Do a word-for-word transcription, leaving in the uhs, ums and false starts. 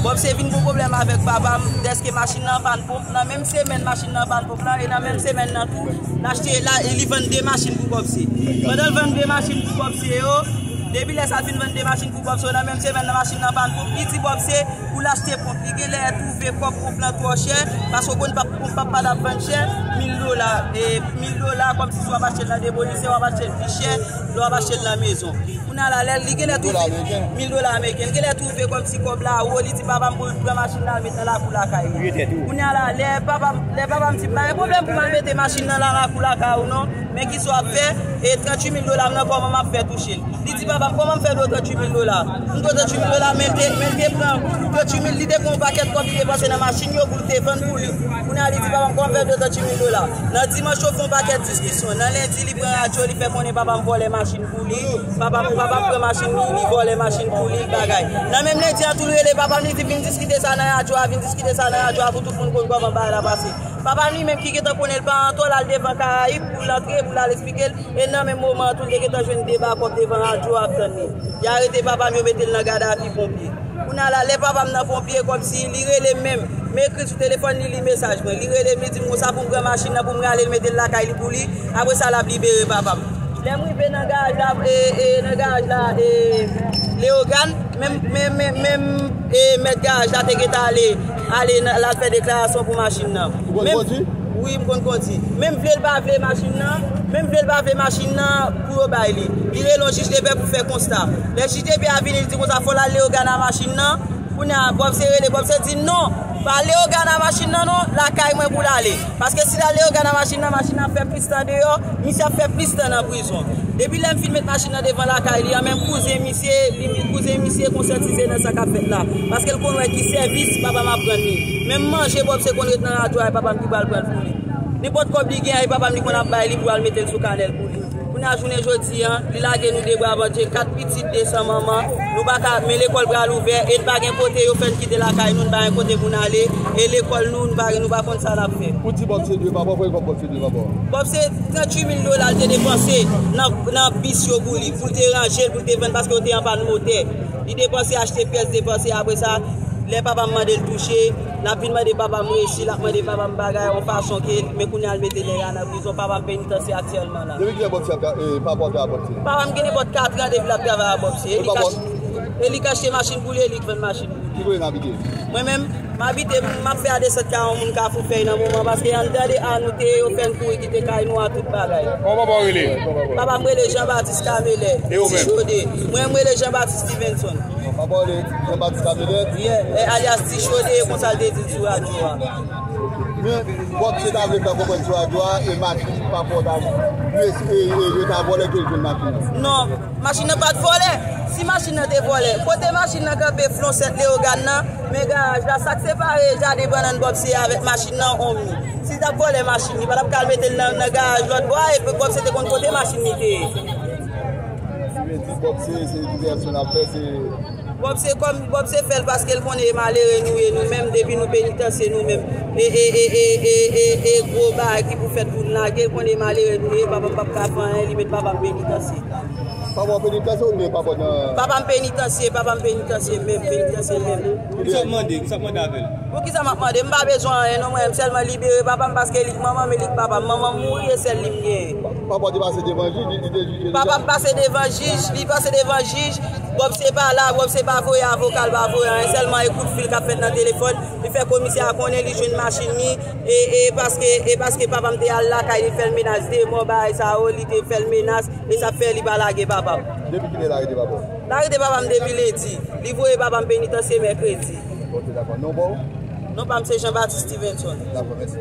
Bòpse vin pou pwoblèm avèk papa m, dèske machin nan pann ponp. Nan menm semèn machin nan pann ponp lan, e nan menm semèn nan tou, l achte, la, e li vann de machin pou Bòpse. Pandan l vann de machin pou Bòpse yo, depi lè sa l fin vann de machin pou Bòpse yo, nan menm semèn nan machin nan pann ponp, li di Bòpse pou l achte ponp. Li genlè twouve kòb ponp lan twò chè, paske w konn pa, ponp pa t ap vann chè, mil dola, e mil dola, kòmsi si w ap achte l nan depozisè, w ap achte l pi chè, lè w ap achte l nan mezon. Kounye a la, lè li genlè twouve mil dola ameriken, li genlè twouve kòmsi kòb la wo, li di papa m pou l pran machin nan al met nan lakou lakay li. Kounye a la, lè papa m, lè papa m di m pa gen pwoblèm pou m al mete machin nan nan lakou lakay ou non, men kisa w ap fè, e tranntuit mil dola m nan kòman m ap fè touche l? Li di papa m kòman m fè dwe tranntuit mil dola? M dwe tranntuit mil dola, men l te, men l te pran tranntuit mil, li te gen yon pakèt kòb li depanse nan machin yo pou l te vann pou li. Kounye a li di papa m kòman m fè dwe tranntuit mil dola? Nan dimanch yo fè yon pakèt diskisyon, nan lendi li pran radyo, li fè konnen papa m vòlè machin pou li, papa m, papa m pran machin li, li vòlè machin pou li, bagay. Nan menm lendi an tou, li rele papa m, li di vin diskite sa nan radyo a, vin diskite sa nan radyo a pou tout moun konn kòman bagay la pase. Papa m li menm ki gentan konnen l pa antò, l al devan Karayib pou l antre, pou l al eksplike l, e nan menm moman an tou, l te gentan jwenn de bakòp devan radyo a ap tann li. Y arete papa m, yo mete l nan gadavi ponpye. Kounye a la, lè papa m nan ponpye, kòmsi li rele m menm, m ekri l sou telefòn li, li mesaj mwen. Li rele m, li di m konsa pou m pran machin nan, pou m rale l mete l lakay li pou li. Apre sa, l ap libere papa m. Lè m rive nan garaj la, e, e, nan garaj la, e, Leyogàn, menm, menm, menm, menm, e, mèt garaj la te gentan ale, ale nan, l al fè deklarasyon pou machin nan. Ou konn kondwi? Wi, m konn kondwi. Men m vle l pa vle machin nan, men m vle l pa vle machin nan pou yo bay li. Li rele yon jij de pè pou fè konsta. Lè jij de pè a vini, li di konsa fò l al Leyogàn a machin nan. Kounye a, Bòpse rele, Bòpse di non, pa Leyogàn a machin nan non, lakay mwen pou l ale. Paske si l al Leyogàn a machin nan, machin nan ap fè plis tan deyò, misye ap fè plis tan nan prizon. Depi lè m fin met machin nan devan lakay li an, menm kouzen misye, li, kouzen misye konsyatize nan sa k ap fèt la. Paske l konn wè ki sèvis papa m ap rann li. Menm manje Bòpse konn ret nan radyo a, e papa m ki pral pran l pou li. Nenpòt kòb li gen an, e papa m li konn ap bay li pou al mete l sou kanè l pou li. Kounye a jounen jodi an, li lage nou de bra, Bondye, kat pitit, de san manman, nou pa ka, men lekòl pral ouvè, e n pa gen kote, yo fè n kite lakay nou, n pa gen kote pou n ale, e lekòl nou, n pa, nou pa konn sa n ap fè. Ou di Bòpse dwe papa w, konbyen kòb Bòpse dwe papa w? Bòpse, tranntuit mil dola l te depanse nan, nan bis yo pou li, pou l te ranje l, pou l te vann, paske yo te an pàn motè. Li depanse, achte pyès, depanse, apre sa, lè papa m mande l touche, l ap vin mande papa m resi, l ap mande papa m bagay, yon fason ke, men kounye a l mete nèg la nan prizon, papa m penitansye aktyèlman la. Depi kilè Bòpse ap, e, papa w ap travay a Bòpse? Papa m gen nenpòt katran depi l ap travay a Bòpse. E li k ach-, e li k achte machin pou li, e li k vann machin pou li. Ki kote n abite? Mwen menm, m abite, m ap fè a desant ka yon moun Kafou Fèy nan moman, paske anndan de a nou te ye, yo fè n kouri kite kay nou a tout bagay. Kòman papa w rele? Papa m rele Jean Baptiste Camelè, Ti Chode. Mwen, m rele Jean Baptiste Stevenson. Papa w rele Jean Baptiste Camelè? Yeah, e, alyas Ti Chode, e konsa l te di l sou radyo a. Men, Bòpse ta vle fè konprann sou radyo a, e machin papa w ta, e, e, e, yo ta vòlè ke l jwenn machin nan. Non, machin nan pa t vòlè. Si machin nan te vòlè, kote machin nan kanpe, flon sèt Leyogàn nan, men garaj la, sa k separe jaden bannann Bòpse avèk machin nan, on mi. Si l t ap vòlè machin, li pa t ap ka al mete l nan, nan garaj lòt bò a, epi Bòpse te konn kote machin li te ye. Sa vle di Bòpse, se divèsyon l ap fè, se Bòpse kòm, Bòpse fè l paske l konnen e malere nou ye nou menm, depi nou penitansye nou menm. E, e, e gwo bagay ki pou fèt pou n lage, l konnen e malere nou ye, papa m p ap ka fè anyen, li met papa m penitansye. Papa w penitansye oubyen papa w nan... Papa m penitansye, papa m penitansye menm, penitansye menm. Kisa w mande? Kisa w mande avè l? Poukisa m ap mande? M pa bezwen anyen non, mwen, m sèlman libere papa m paske li k manman m e li k papa m. Manman m mouri e sèl li m genyen. Papa w te pase devan jij, li, li te jije deja? Papa m pase devan jij, li pase devan jij. Bòpse pa la, Bòpse pa voye avoka, l pa voye anyen, sèlman e kout fil k ap fèt nan telefòn. Li fè komisè a konnen li jwenn machin li, e, e paske, e paske papa m te al lakay li fè l menas de mò, bagay sa yo, li te fè l menas, e sa fè li pa lage papa m. Depi kilè l arete papa w? L arete papa m depi lendi. Li voye papa m penitansye mèkredi. Ok, dakò. Non pa w? Non pa m se Jean Baptiste Stevenson. Dakò, mèsi.